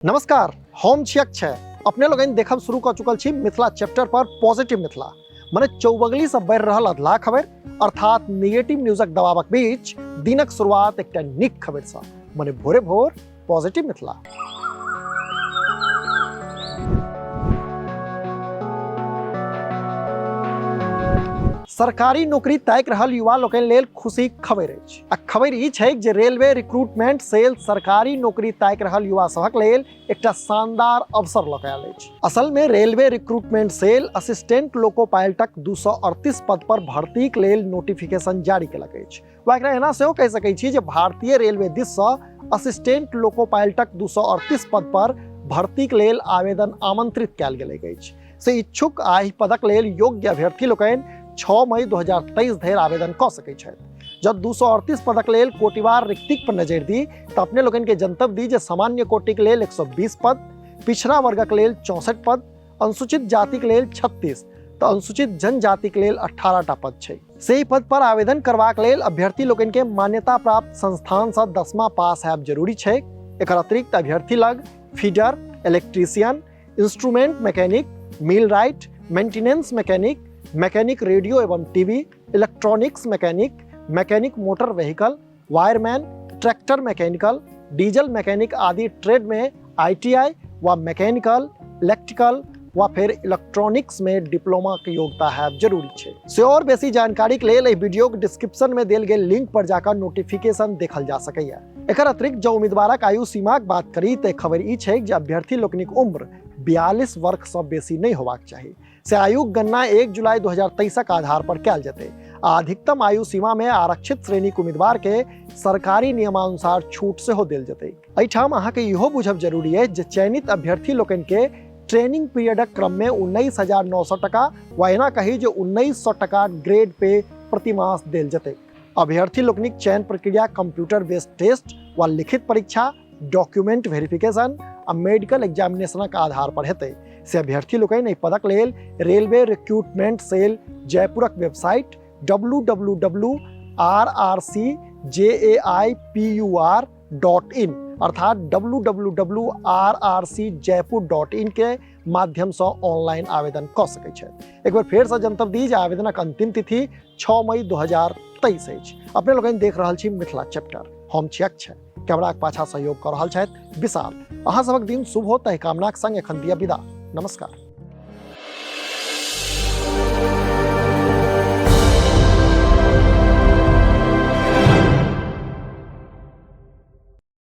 नमस्कार, हम छी अक्षय। अपने लोगनि देखब शुरू कऽ चुकल छी मिथिला चैप्टर पर पॉजिटिव मिथिला, मने चौबगली से बढ़ि रहल अधलाह खबर अर्थात निगेटिव न्यूजक दबावक बीच दिनक शुरुआत एकटा नीक खबर से, मने भोरे भोर पॉजिटिव मिथिला। सरकारी नौकरी ताकि रहल युवा लोकनि लेल खुशी खबर अछि। आ खबर ई छै जे रेलवे रिक्रूटमेंट सेल सरकारी नौकरी ताकि रहल युवा सभक लेल एकटा शानदार अवसर लऽ कऽ आयल अछि। असल में railway recruitment cell assistant loco पायलटक 238 पद पर भर्तीक लेल नोटिफिकेशन जारी केलक अछि। वा एकरा एना सेहो कहि सकै छी जे भारतीय रेलवे दिस सँ असिस्टेंट लोको पायलटक 238 पद पर भर्तीक लेल आवेदन आमंत्रित कयल गेलैक अछि। से इच्छुक आ एहि पदक लेल योग्य अभ्यर्थी लोकनि 6 मई 2023 धरि आवेदन कऽ सकैत छथि। जब 238 पदक लेल कोटिवार रिक्तिक पर नजरि दी तऽ अपने लोकनि के जनतब दी जे सामान्य कोटिक लेल 120 पद, पिछड़ा वर्गक लेल 64 पद, अनुसूचित जातिक लेल 36 तऽ अनुसूचित जनजातिक लेल 18 टा पद छै। से एहि पद पर आवेदन करबाक लेल अभ्यर्थी लोकनि के मान्यता प्राप्त संस्थान सँ 10वां पास हैब जरूरी छै। एकर अतिरिक्त अभ्यर्थी लग fitter, electrician, instrument mechanic, millwright, maintenance mechanic, mechanic radio एवं TV, electronics mechanic, mechanic motor vehicle, wireman, tractor mechanical, diesel mechanic आदि ट्रेड में आईटीआई व मैकेनिकल, इलेक्ट्रिकल व फिर इलेक्ट्रॉनिक्स में डिप्लोमा के योग्यता है जरूरी छै। से और बेसी जानकारी के लेल एहि वीडियो के डिस्क्रिप्शन में देल गेल लिंक पर जाकर नोटिफिकेशन देखल जा सकैया। एकर अतिरिक्त जँ उम्मीदवारक आयु सीमाक बात करी तऽ खबर ई छै जे अभ्यर्थी लोकनिक उम्र 42 वर्ष सँ बेसी नहि होबाक चाही। से आयुक गणना 1 जुलाई 2023 के आधार पर कयल जेतै आ अधिकतम आयु सीमा में आरक्षित श्रेणीक उम्मीदवार के सरकारी नियमानुसार छूट सेहो देल जेतै। एहिठाम अहाँके इहो बुझब जरूरी अछि जे चयनित अभ्यर्थी लोकनि के ट्रेनिंग पीरियडक क्रम में 19,900 टका वा एना कही जे 1900 टका ग्रेड पे प्रतिमास देल जेतै। अभ्यर्थी लोकनिक चयन प्रक्रिया कंप्यूटर बेस्ड टेस्ट वा लिखित परीक्षा, डॉक्यूमेंट वेरिफिकेशन आ मेडिकल एग्जामिनेशनक आधार पर हेतै। से अभ्यर्थी लोकनि एहि पदक लेल रेलवे रिक्रूटमेंट सेल जयपुरक वेबसाइट www.rrcjaipur.in अर्थात www.rrcjaipur.in के माध्यम सँ ऑनलाइन आवेदन कऽ सकैत छथि। एक बेर फेर सँ जनतब दी जे आवेदनक अंतिम तिथि 6 मई 2023 अछि। अपने लोकनि देख रहल छी मिथिला चैप्टर। हम छी अक्षय। कैमराक पाछा सहयोग कऽ रहल छथि विशाल। अहाँ सबक दिन शुभ हो तहि कामनाक संग एखन दिया विदा। नमस्कार।